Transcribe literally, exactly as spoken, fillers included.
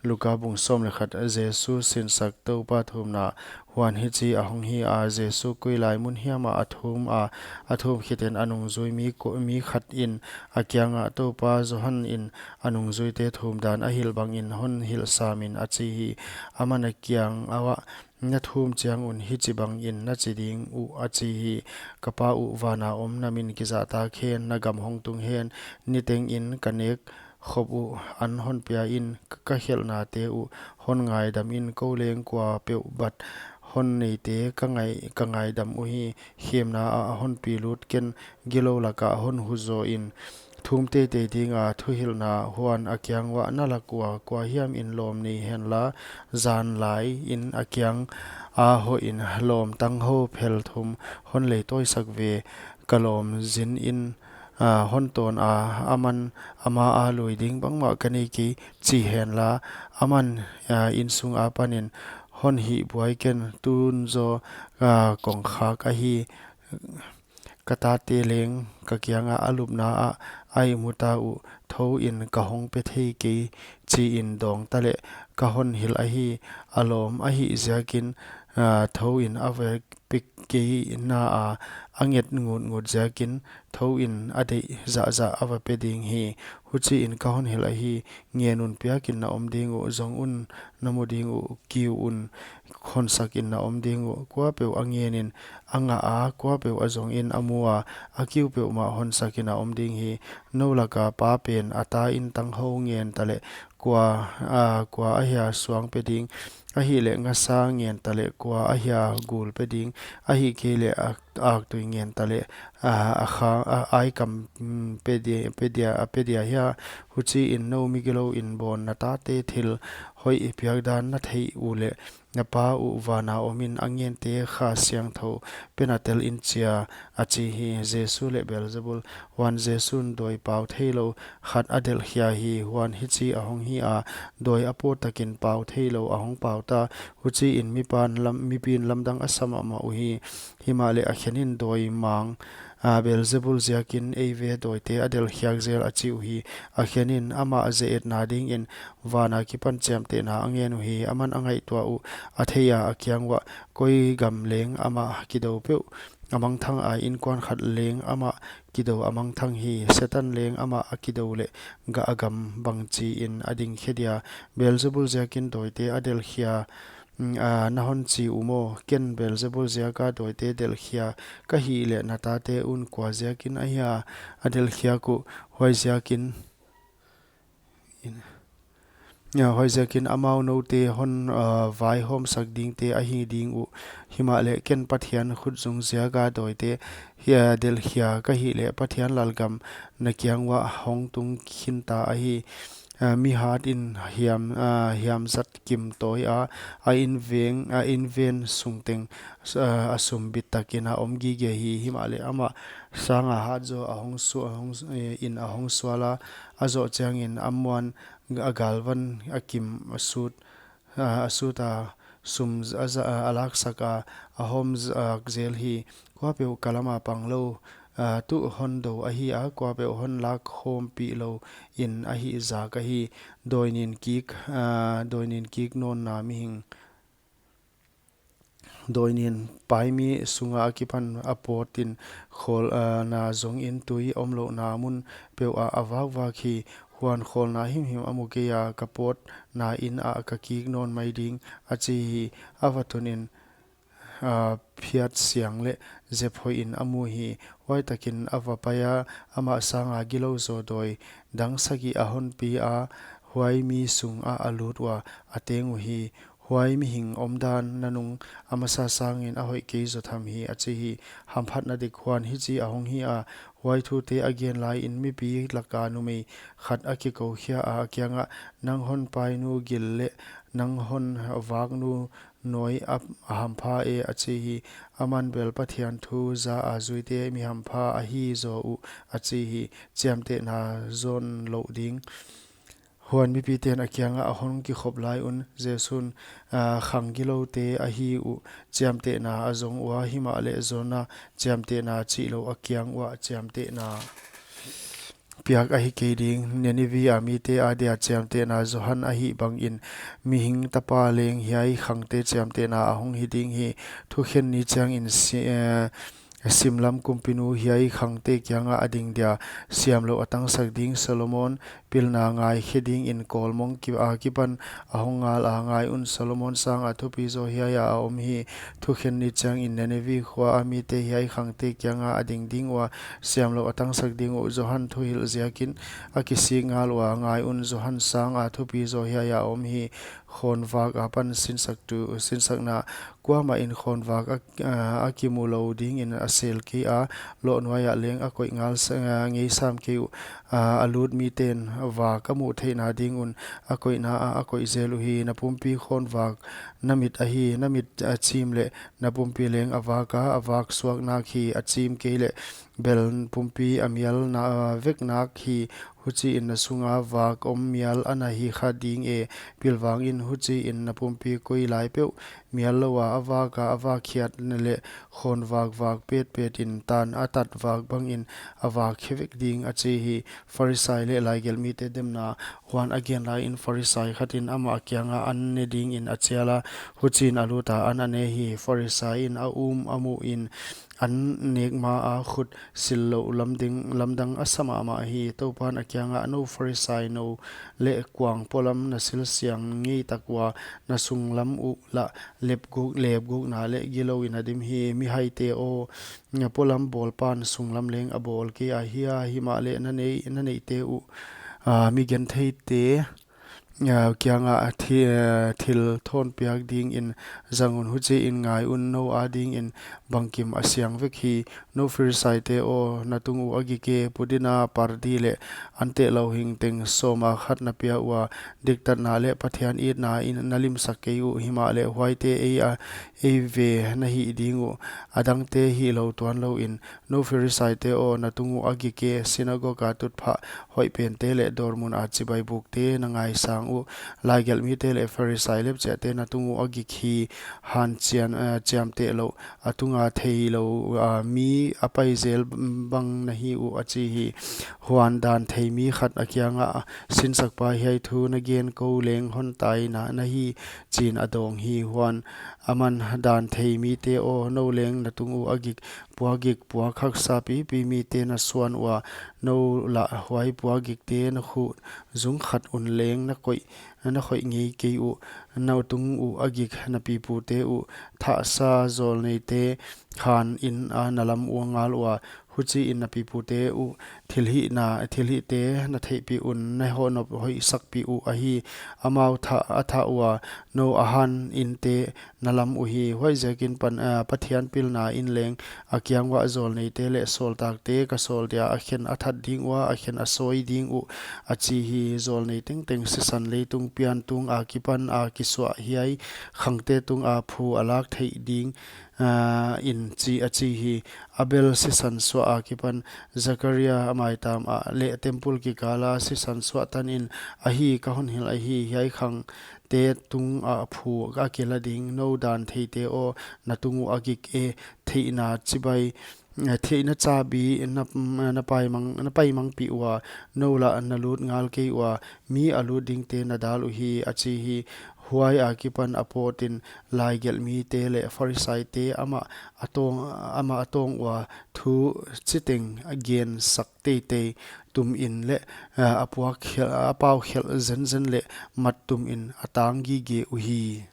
Luka bung sawm leh khat. Jesu sinsak Toupa thumna. Huan hichi ahong hi a, Jesu kuilai mun hiam ah a thum a, a thum khit in a nungzui mi ko-, mi khat in a kiang ah, Toupa, Johan in a nungzuite thum dan a hilh bang in hon hilh sam in, a chi hi. Aman a kiang uah, Na thum chiang un hichibang in na chi ding uh, a chi hi: Ka Pa uh, van a om, na min kizahtak hen, na gam hong tung hen, niteng in ka nek khop uh an hon pia in, ka, ka khelhnate uh hon ngaidam in. Kou leng kuapeuh bat hon neite ka ngai, ka ngaidam uhi. Khemna ah hon pi lut ken, gilou lak ah hon hu zaw in. Thum teitei ding a thuhilhna. Huan a kiang uah, Na lak ua kua hiam in lawm nei hen la, zan lai in a kiang a hoh in, lawm tanghou phel thum hon leitawi sak ve. Ka lawm zin in, a, hon tawn a, aman ama a lui ding bangmah ka nei kei, chi hen la. Aman, a, insung apan in, Hon hih buai ken, tun zaw, a, kong khak ahi. Ka tate leng ka kiang ah a lupna ah a ihmu ta uh, thou in, ka hong pe thei kei, chi in dawng ta leh ka hon hilh ahi. A lawm ahih ziak in, a, thou in a va pe kei na a, a nget ngutngut ziak in, thou in a deih zahzah a va pe ding hi. Huchi in ka hon hilh ahi: Ngen un, piak in na om ding uh, zong un, na mu ding uh, kiu un, honsak in na om ding uh. Kuapeuh a ngen in a ngah a, kuapeuh a zong in a mu a, a kiu peuhmah honsak in a om ding hi. Nou lak a pa pen a ta in tanghou ngen ta leh kua, a, kua ahia suang pe ding? Ahihleh ngasa ngen ta leh kua ahia gul pe ding? Ahihkeileh a, aktui ngen ta leh, a, a kha, a, ai kam, mm, pe di-, pe dia, a pe dia hia? Huchi in nou migilou in bawn na tate thil hoih i piak dan na theih uleh, na Pa uh van a om in a ngente Kha Siangthou pe na tel in chia, a chi hi. Jesu leh Beelzebul. Huan Jesu'n dawi pau theilou khat a delhkhia hi. Huan hichi ahong hi a, dawi a pawt tak in pau theilou ahong pau ta. Huchi in mipan lam, mipi'n lamdang a sa mahmah uhi. Himahleh a khen in, Dawi mang, a, Beelzebul ziak in eive dawite a delhkhiak zel, a chi uhi. A khen in, Amah ze-etna ding in van a kipan chiamtehna a ngen uhi. Aman a ngaihtuah uh a thei a, a kiang uah, Koi gam leng amah kidou peuh a mangthang a, innkuan khat leng amah kidou a mangthang hi. Setan leng amah a kidou leh gah a gam bangchi in a ding khe dia? Beelzebul ziak in dawite a delhkhia, mm, a, na hon chi uh maw? Ken Beelzebul ziak a dawite delhkhia ka hih leh, na tate un kua ziak in ahia a delhkhiak uh? Huai ziak in, in, a, huai ziak in amau noute hon, a, vaihawmsak dingte ahi ding uh. Himahleh ken Pathian khutzung ziak a dawite hi a delhkhia ka hih leh, Pathian lalgam na kiang uah hong tung khin ta ahi. A, mi hat in hiam, a, hiam zat kim tawi a, a inveng, a inven sung teng, a, a sum bit tak in a om gige hi. Himahleh amah sang a hat zaw a hong su-, a hong s-, e, in a hong sual a, a zoh chiang in a muan a galvan a kim a sut, a, a sut a, sum z-, a za-, a, a laksak a, a hawm zak zel hi. Kuapeuh ka lam a pang lou, a, tuh hon dou ahi a, kuapeuh hon lakhawmpih lou in ahih zak ahi. Dawi nin kik, a, dawi nin kik nawnna mihing, dawi nin paimi sung a kipan a pawt in, khawl, a, na zong in tui omlouhna mun peuh ah a vakvak hi. Huan khawlna himhim a mu kei a, ka pawtna inn ah ka kik nawn mai ding, a chi hi. A va tun in, a, phiat siang leh zep hoih in a mu hi. Huai tak in a va pai a, amah sang a gilou zaw dawi dang sagih a hon pi a, huai mi sung ah a lut ua, a teng uhi. Huai mihing omdan nanung a masa sang in a hoih kei zaw tham hi, a chi hi. Hamphatna dik. Huan hichi ahong hi a, huai thute a gen lai in mipi lak a numei khat a kikou khia a, a kiang ah, Nang hon painu gil leh nang hon vaknu nawi a, a hampha e, a chi hi. Aman bel Pathian thu za a zuite mi hampha ahi zaw uh, a chi hi. Chiamtehna zon louh ding. Huan mipite'n a kiang ah a hong kikhop lai un, Jesu'n, a, khang giloute ahi uh chiamtehna a zong ua, himahleh zonna chiamtehna chih louh a kiang uah chiamtehna piak ahi kei ding. Nineveh a mite adia chiamtehna Johan ahih bangin Mihing Tapa leng hiai khangte chiamtehna a hong hi ding hi. Thukhen ni chiangin si, eh, simlam kumpinu hiai khangte kianga a ding dia, siamlouh a tangsak ding. Solomon pilna ngaikhe dingin kawlmong ki-, akipan a hong ngal a, ngai un, Solomon sanga thupi zaw hiaia a om hi. Thukhen ni chiangin Nineveh khua a mite hiai khangte kianga a ding ding ua, siamlouh a tangsak ding uh. Johan thuhilh ziakin a kisik ngal ua, ngai un, Johan sanga thupi zaw hiaia a om hi. Khawnvak apan sinsaktu, sinsakna. Kuamah in khawnvak a, a, a kimu lou dingin a sel kei a, lohnuaia leng a koih ngal sa-, a, ngei sam kei uh. A, a lut miten vak a muh theihna ding un a koihna ah a koih zel uhi. Na pumpi khawnvak na mit ahi, na mit a chim leh na pumpi leng a vak a, a vak suak nak hi. A chim kei leh bel pumpi a mial na, a, vek nak hi. Huchiin na sunga vak om mial a na hi kha ding e. Pilvang in, huchiin na pumpi koi lai peuh mial loua a vak a, a vak khiat leh khawnvak vak petpet in tan a tat vak bangin a vak khe vek ding, a chi hi. Pharisai leh laigelhmite demna. Huan a gen laiin Pharisai khatin amah kianga an ne dingin a chial a, huchiin a lut a, an a ne hi. Pharisai in a um a muhin an nek ma a khut sil louh lamding, lamdang a sa mahmah hi. Toupan a kiangah, Nou Pharisai nou leh kuang polam na silsiang ngei tak ua, na sunglam uh lah lepguk, lepgukna leh gilouin a dim hi. Mihaite aw, na polam bawlpan sunglam leng a bawl kei a hia? Himahleh na nei, na neihte uh, a, mi gentheite, a, kiangah a thi-, a, thil thawn piak dingin zang un, huchiin ngai un, nou adingin bangkim a siang vek hi. Nou Pharisaite aw, na tung uh a gik e, pudina, pardi leh antehlou hing teng sawma khat na pia ua, diktatna leh Pathian itna in na limsak kei uh, himahleh huaite ei a, ei ve na hih ding uh, adangte hihlou tuanlouin. Nou Pharisaite aw, na tung uh a gik e, sinagoga tutphah hoihpente leh dawrmuna chibai bukte na ngaisang uh. Laigelhmite leh Pharisai lepchiahte, na tung uh a gik hi, han chian, eh, chiamtehlouh, a tunga theilou, a, mi a pai zel bang na hi uh, a chi hi. Huan dan thei mi khat a kiangah, Sinsakpa, hiai thu na gen kou leng hon tai na, na hi, chiin a dawng hi. Huan aman, Dan thei mite aw, nou leng na tung uh a gik, puakgik puak haksa pipi mite na suan ua, nou lah huai puakgikte na khuh zung khat un leng na koih, na khoih ngei kei uh. Na tung uh a gik, na pipute uh thahsa zawlneite khanin a na lam ua ngal ua, huchiin na pipute uh thilhihna, thilhihte na theihpih un, na hoihnop hoihsakpih uh ahi. Amau thah, a thah ua, nou a han inte na lam uhi. Huaiziakin pan, a, Pathian pilna in leng a kiang uah zawlneite leh sawltakte ka sawl dia, a khen a that ding ua, a khen a sawi ding uh, a chi hi. Zawlnei tengteng sisan leitung pian tung akipan a kisuah hiai khangte tunga phu a lak theih ding, a, in chi, a chi hi. Abel sisan suah akipan Zakaria a maitam ah leh temple kikala sisan suah tanin, ahi, ka hon hilh ahi, hiai khang te tungah phu a kila ding. Nou dan theite aw, na tung uh a gik e, theihna chibai, eh, theihna chabi na, na paimang, na paimangpih ua, nou lah na lut ngal kei ua, mi a lut dingte na dal uhi, a chi hi. Huai akipan a pawtin laigelhmite leh Pharisaite amah a tawng, amah a tawng ua, thu chiteng a gensak teitei tumin leh, eh, a puak khelh, a pau khelh zenzen leh mat tumin a tang gige uhi.